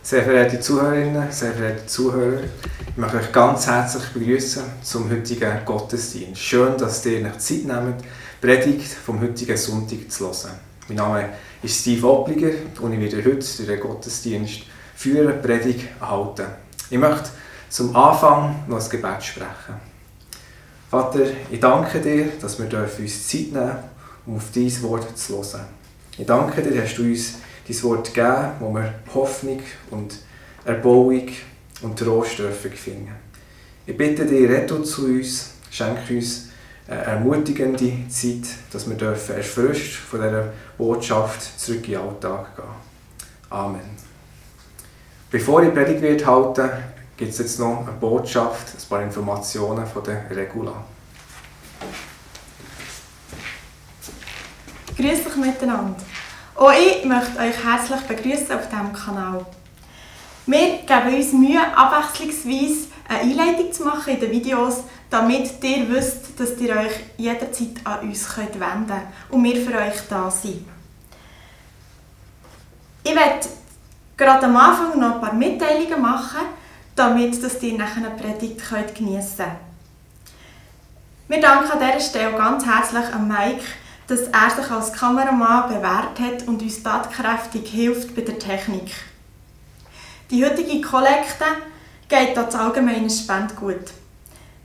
Sehr verehrte Zuhörerinnen, sehr verehrte Zuhörer, ich möchte euch ganz herzlich begrüßen zum heutigen Gottesdienst. Schön, dass ihr euch Zeit nehmt, die Predigt vom heutigen Sonntag zu hören. Mein Name ist Steve Oppliger und ich werde heute den Gottesdienst führen, Predigt halten. Ich möchte zum Anfang noch ein Gebet sprechen. Vater, ich danke dir, dass wir uns Zeit nehmen, um auf dein Wort zu hören. Ich danke dir, hast du uns dein Wort gegeben, wo wir Hoffnung und Erbauung und Trost dürfen finden. Ich bitte dich, rette zu uns, schenke uns eine ermutigende Zeit, dass wir erfrischt von dieser Botschaft zurück in den Alltag gehen. Amen. Bevor ich die Predigt halte, gibt es jetzt noch eine Botschaft, ein paar Informationen von der Regula. Grüß euch miteinander. Auch ich möchte euch herzlich begrüßen auf diesem Kanal. Wir geben uns Mühe, abwechslungsweise eine Einleitung zu machen in den Videos, damit ihr wisst, dass ihr euch jederzeit an uns wenden könnt und wir für euch da sind. Ich werde gerade am Anfang noch ein paar Mitteilungen machen, damit ihr nachher eine Predigt geniessen könnt. Wir danken an dieser Stelle ganz herzlich an Mike, dass er sich als Kameramann bewährt hat und uns tatkräftig hilft bei der Technik. Die heutige Kollekte geht an das allgemeine Spendengut.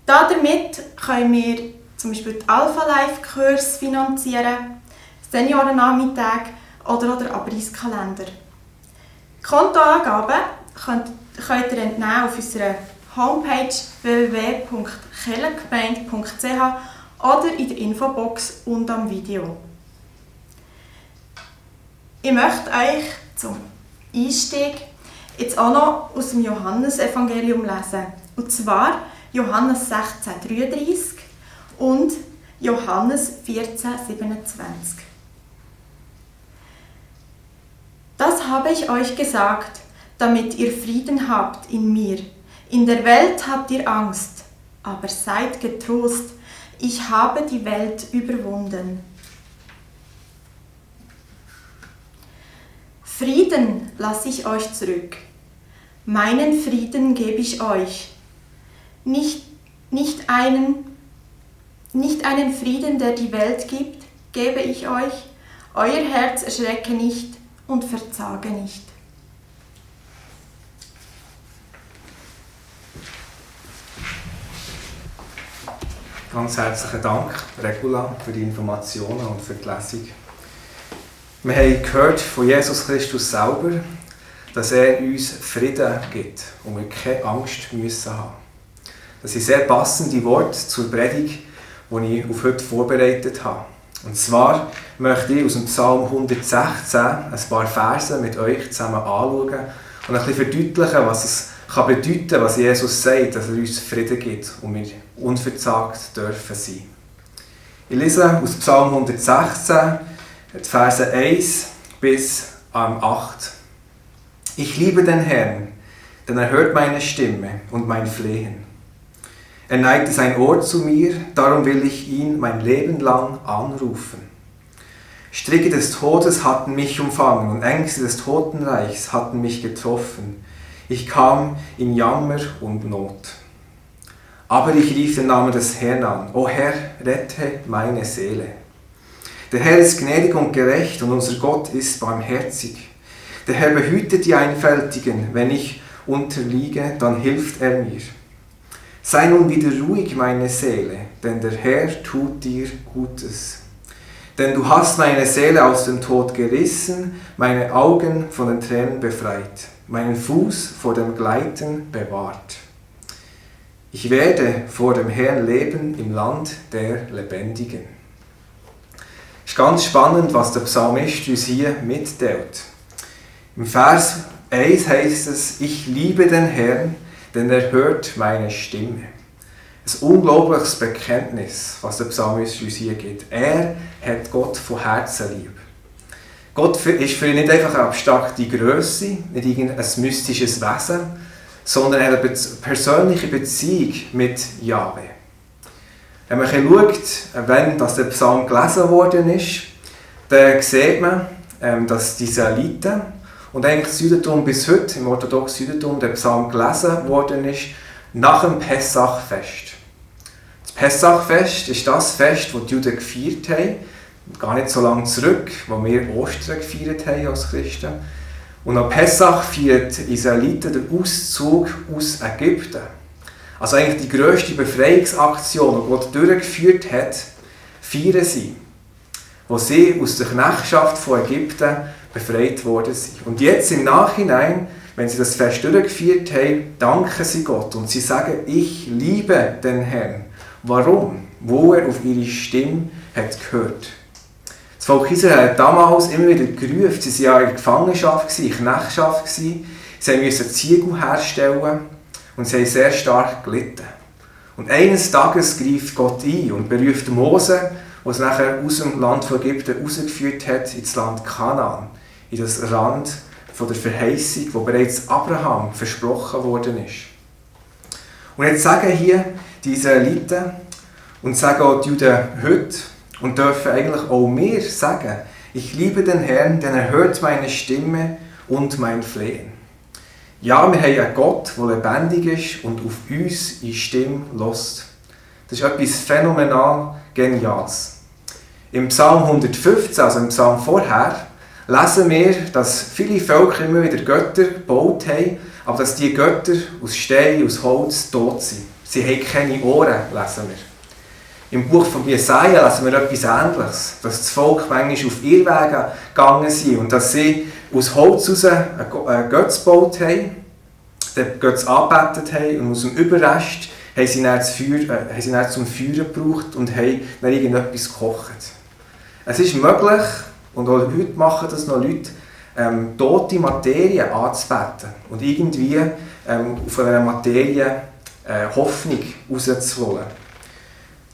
Damit können wir zum Beispiel die Alpha-Life-Kurse finanzieren, Seniorennachmittage oder den Abreisskalender. Kontoangaben könnt ihr entnehmen auf unserer Homepage www.kellergemeinde.ch oder in der Infobox und am Video. Ich möchte euch zum Einstieg jetzt auch noch aus dem Johannesevangelium lesen. Und zwar Johannes 16,33 und Johannes 14,27. Das habe ich euch gesagt, damit ihr Frieden habt in mir. In der Welt habt ihr Angst, aber seid getrost. Ich habe die Welt überwunden. Frieden lasse ich euch zurück. Meinen Frieden gebe ich euch. Nicht einen Frieden, der die Welt gibt, gebe ich euch. Euer Herz erschrecke nicht und verzage nicht. Ganz herzlichen Dank, Regula, für die Informationen und für die Lesung. Wir haben gehört von Jesus Christus selber, dass er uns Frieden gibt und wir keine Angst müssen haben. Das sind sehr passende Worte zur Predigt, die ich auf heute vorbereitet habe. Und zwar möchte ich aus dem Psalm 116 ein paar Verse mit euch zusammen anschauen und ein bisschen verdeutlichen, was es kann bedeuten, was Jesus sagt, dass er uns Frieden gibt und wir unverzagt dürfen sein. Ich lese aus Psalm 116, die Verse 1 bis 8. Ich liebe den Herrn, denn er hört meine Stimme und mein Flehen. Er neigte sein Ohr zu mir, darum will ich ihn mein Leben lang anrufen. Stricke des Todes hatten mich umfangen und Ängste des Totenreichs hatten mich getroffen. Ich kam in Jammer und Not. Aber ich rief den Namen des Herrn an. O Herr, rette meine Seele. Der Herr ist gnädig und gerecht und unser Gott ist barmherzig. Der Herr behütet die Einfältigen. Wenn ich unterliege, dann hilft er mir. Sei nun wieder ruhig, meine Seele, denn der Herr tut dir Gutes. Denn du hast meine Seele aus dem Tod gerissen, meine Augen von den Tränen befreit, meinen Fuß vor dem Gleiten bewahrt. Ich werde vor dem Herrn leben im Land der Lebendigen. Es ist ganz spannend, was der Psalmist uns hier mitteilt. Im Vers 1 heißt es, ich liebe den Herrn, denn er hört meine Stimme. Ein unglaubliches Bekenntnis, was der Psalmist uns hier gibt. Er hat Gott von Herzen lieb. Gott ist für ihn nicht einfach eine abstrakte Grösse, nicht irgendein mystisches Wesen, sondern er hat eine persönliche Beziehung mit Jahwe. Wenn man schaut, wenn der Psalm gelesen worden ist, dann sieht man, dass die Israeliten und eigentlich das Judentum bis heute, im orthodoxen Judentum, der Psalm gelesen worden ist, nach dem Pessachfest. Das Pessachfest ist das Fest, das die Juden gefeiert haben, gar nicht so lange zurück, wo wir Ostern gefeiert haben als Christen. Und am Pessach feiern die Israeliten den Auszug aus Ägypten. Also eigentlich die grösste Befreiungsaktion, die Gott durchgeführt hat, feiern sie, wo sie aus der Knechtschaft von Ägypten befreit worden sind. Und jetzt im Nachhinein, wenn sie das Fest durchgeführt haben, danken sie Gott und sie sagen, ich liebe den Herrn. Warum? Wo er auf ihre Stimme hat gehört. Das Volk Israel hat damals immer wieder gerufen, sie waren ja in Gefangenschaft, in Knechtschaft, sie mussten Ziegel herstellen und sie haben sehr stark gelitten. Und eines Tages greift Gott ein und beruft Mose, der es nachher aus dem Land von Ägypten herausgeführt hat, ins Land Kanaan, in das Land von der Verheißung, wo bereits Abraham versprochen worden ist. Und jetzt sagen hier die Israeliten und sagen auch die Juden heute und dürfen eigentlich auch wir sagen, ich liebe den Herrn, denn er hört meine Stimme und mein Flehen. Ja, wir haben einen Gott, der lebendig ist und auf uns in Stimme lässt. Das ist etwas phänomenal Geniales. Im Psalm 115, also im Psalm vorher, lesen wir, dass viele Völker immer wieder Götter gebaut haben, aber dass diese Götter aus Stein, aus Holz tot sind. Sie haben keine Ohren, lesen wir. Im Buch von Jesaja lesen wir etwas Ähnliches, dass das Volk manchmal auf Irrwege gegangen sind und dass sie aus Holz heraus einen Götz gebaut haben, den Götz angebetet haben und aus dem Überrest haben sie dann zum Feuer gebraucht und haben dann irgendetwas gekocht. Es ist möglich, und auch heute machen das noch Leute, tote Materie anzubeten und irgendwie von dieser Materie Hoffnung rauszuholen.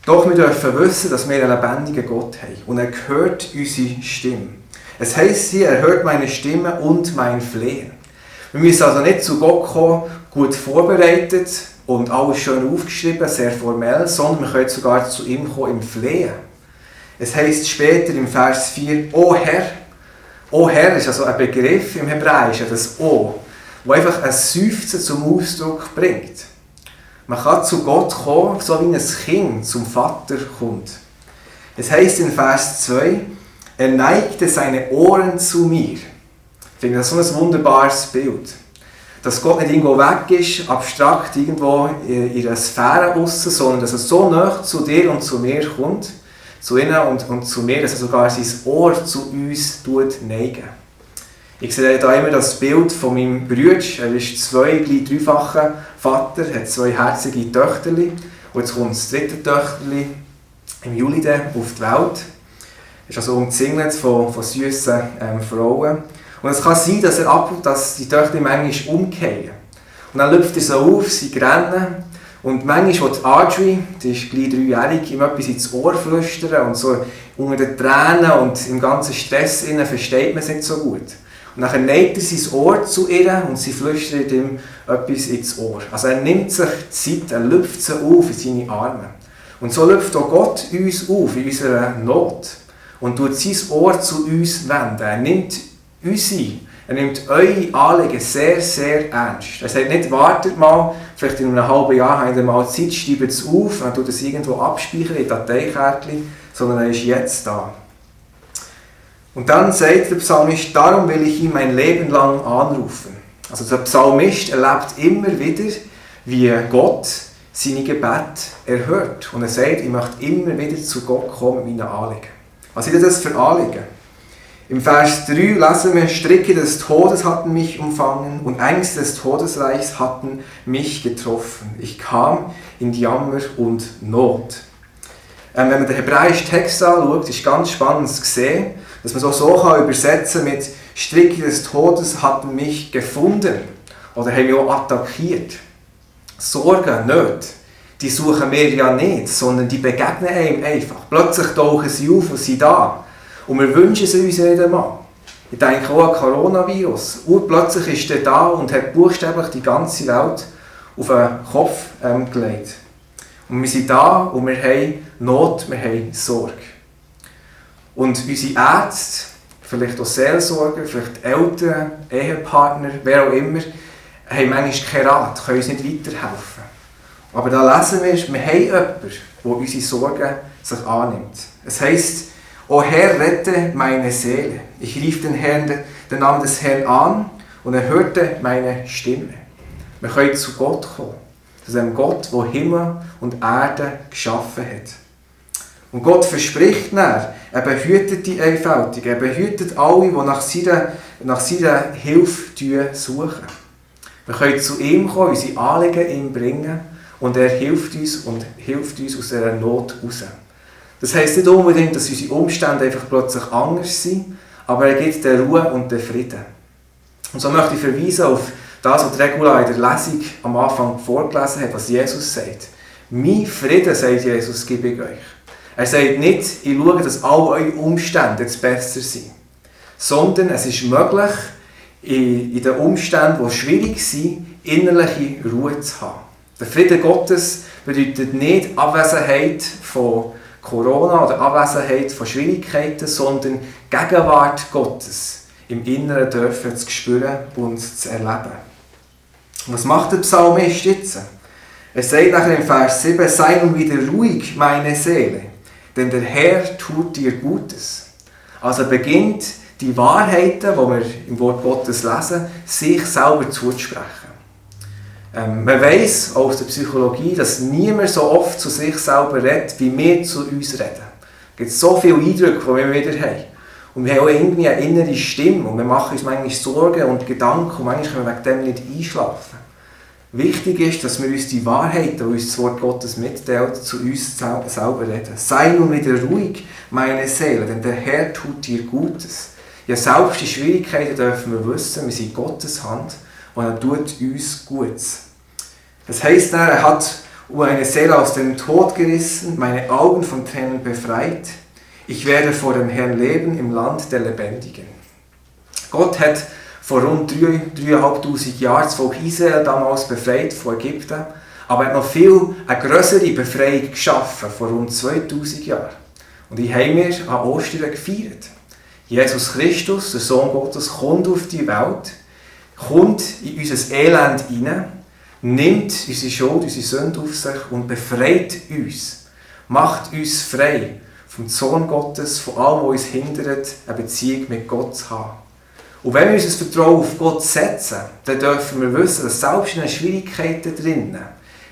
Doch wir dürfen wissen, dass wir einen lebendigen Gott haben und er hört unsere Stimme. Es heisst hier, er hört meine Stimme und mein Flehen. Wir müssen also nicht zu Gott kommen, gut vorbereitet und alles schön aufgeschrieben, sehr formell, sondern wir können sogar zu ihm kommen im Flehen. Es heisst später im Vers 4, O Herr. O Herr ist also ein Begriff im Hebräischen, das O, der einfach ein Seufzen zum Ausdruck bringt. Man kann zu Gott kommen, so wie ein Kind zum Vater kommt. Es heisst in Vers 2, er neigte seine Ohren zu mir. Ich finde das so ein wunderbares Bild. Dass Gott nicht irgendwo weg ist, abstrakt irgendwo in einer Sphäre aussen, sondern dass er so nah zu dir und zu mir kommt, zu ihnen und zu mir, dass er sogar sein Ohr zu uns neigen. Ich sehe da immer das Bild von meinem Bruder. Er ist dreifacher Vater, hat 2 herzige Töchterli. Und jetzt kommt das 3. Töchterli im Juli auf die Welt. Er ist also umzingelt von süßen Frauen. Und es kann sein, dass die Töchter manchmal umkehren. Und dann läuft er so auf, sie rennen. Und manchmal will Audrey, die ist gleich 3-jährig, ihm etwas ins Ohr flüstern. Und so unter den Tränen und im ganzen Stress versteht man es nicht so gut. Und dann neigt er sein Ohr zu ihr und sie flüstert ihm etwas ins Ohr. Also er nimmt sich Zeit, er lüpft sie auf in seine Arme. Und so lüpft auch Gott uns auf in unserer Not und tut sein Ohr zu uns wenden. Er nimmt eure Anliegen sehr, sehr ernst. Er sagt nicht, wartet mal, vielleicht in einem halben Jahr habt ihr mal Zeit, schreibt es auf, dann tut es irgendwo abspeichern in Dateikärtchen, sondern er ist jetzt da. Und dann sagt der Psalmist, darum will ich ihn mein Leben lang anrufen. Also der Psalmist erlebt immer wieder, wie Gott seine Gebete erhört. Und er sagt, ich möchte immer wieder zu Gott kommen mit meinen Anliegen. Was sind das für Anliegen? Im Vers 3 lesen wir, Stricke des Todes hatten mich umfangen und Ängste des Todesreichs hatten mich getroffen. Ich kam in Jammer und Not. Wenn man den hebräischen Text anschaut, ist ganz spannend zu sehen, dass man es so übersetzen kann mit Stricke des Todes hatten mich gefunden oder haben mich auch attackiert. Sorgen, Nöte, die suchen wir ja nicht, sondern die begegnen einem einfach. Plötzlich tauchen sie auf und sind da. Und wir wünschen sie uns nicht einmal. Ich denke auch an Coronavirus. Plötzlich ist er da und hat buchstäblich die ganze Welt auf den Kopf gelegt. Und wir sind da und wir haben Not, wir haben Sorge. Und unsere Ärzte vielleicht auch Seelsorger, vielleicht Eltern, Ehepartner, wer auch immer, haben manchmal keinen Rat, können uns nicht weiterhelfen. Aber da lesen wir haben jemanden, der unsere Sorgen sich annimmt. Es heisst, O Herr, rette meine Seele. Ich rief den Namen des Herrn an und er hörte meine Stimme. Wir können zu Gott kommen. Zu dem Gott, der Himmel und Erde geschaffen hat. Und Gott verspricht dann, er behütet die Einfältigen, er behütet alle, die nach seiner Hilfe suchen. Wir können zu ihm kommen, unsere Anliegen ihm bringen und er hilft uns aus dieser Not raus. Das heisst nicht unbedingt, dass unsere Umstände einfach plötzlich anders sind, aber er gibt den Ruhe und den Frieden. Und so möchte ich verweisen auf das, was die Regula in der Lesung am Anfang vorgelesen hat, was Jesus sagt. Mein Frieden, sagt Jesus, gebe ich euch. Er sagt nicht, ich schaue, dass alle eure Umstände jetzt besser sind, sondern es ist möglich, in den Umständen, die schwierig sind, innerliche Ruhe zu haben. Der Frieden Gottes bedeutet nicht Abwesenheit von Corona oder Abwesenheit von Schwierigkeiten, sondern Gegenwart Gottes im Inneren dürfen zu spüren und zu erleben. Und was macht der Psalmist jetzt? Er sagt nachher im Vers 7, sei nun wieder ruhig, meine Seele, denn der Herr tut dir Gutes. Also beginnt die Wahrheiten, die wir im Wort Gottes lesen, sich selber zuzusprechen. Man weiss aus der Psychologie, dass niemand so oft zu sich selber redet, wie wir zu uns reden. Es gibt so viele Eindrücke, die wir wieder haben. Und wir haben auch irgendwie eine innere Stimme und wir machen uns manchmal Sorgen und Gedanken und manchmal können wir wegen dem nicht einschlafen. Wichtig ist, dass wir uns die Wahrheit, die uns das Wort Gottes mitteilt, zu uns selber reden. Sei nun wieder ruhig, meine Seele, denn der Herr tut dir Gutes. Ja, selbst die Schwierigkeiten dürfen wir wissen, wir sind in Gottes Hand und er tut uns Gutes. Das heisst, er hat meine Seele aus dem Tod gerissen, meine Augen von Tränen befreit. Ich werde vor dem Herrn leben im Land der Lebendigen. Gott hat vor rund 3'500 Jahren das Volk Israel damals befreit von Ägypten, aber er hat noch eine grössere Befreiung geschaffen, vor rund 2000 Jahren. Und die haben wir an Ostern gefeiert. Jesus Christus, der Sohn Gottes, kommt auf die Welt, kommt in unser Elend hinein, nimmt unsere Schuld, unsere Sünde auf sich und befreit uns, macht uns frei vom Sohn Gottes, von allem, was uns hindert, eine Beziehung mit Gott zu haben. Und wenn wir unser Vertrauen auf Gott setzen, dann dürfen wir wissen, dass selbst in den Schwierigkeiten drinnen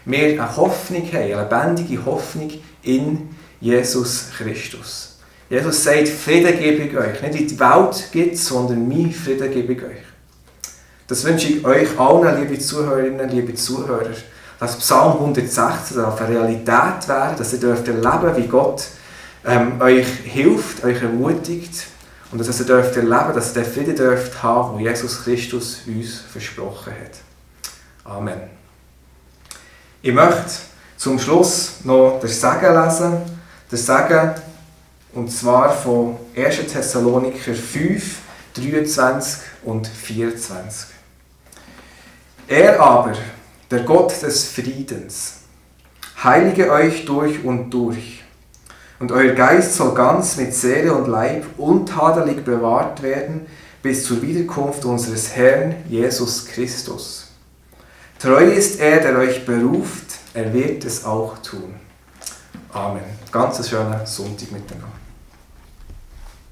wir eine Hoffnung haben, eine lebendige Hoffnung in Jesus Christus. Jesus sagt, Frieden gebe ich euch. Nicht in die Welt gibt es, sondern mein Frieden gebe ich euch. Das wünsche ich euch allen, liebe Zuhörerinnen, liebe Zuhörer, dass Psalm 116 eine Realität wäre, dass ihr dürft erleben, wie Gott euch hilft, euch ermutigt und dass ihr dürft erleben, dass ihr den Frieden dürft haben, den Jesus Christus uns versprochen hat. Amen. Ich möchte zum Schluss noch den Segen lesen. Der Segen, und zwar von 1. Thessaloniker 5, 23 und 24. Er aber, der Gott des Friedens, heilige euch durch und durch, und euer Geist soll ganz mit Seele und Leib untadelig bewahrt werden bis zur Wiederkunft unseres Herrn Jesus Christus. Treu ist er, der euch beruft, er wird es auch tun. Amen. Ganz schönen Sonntag miteinander.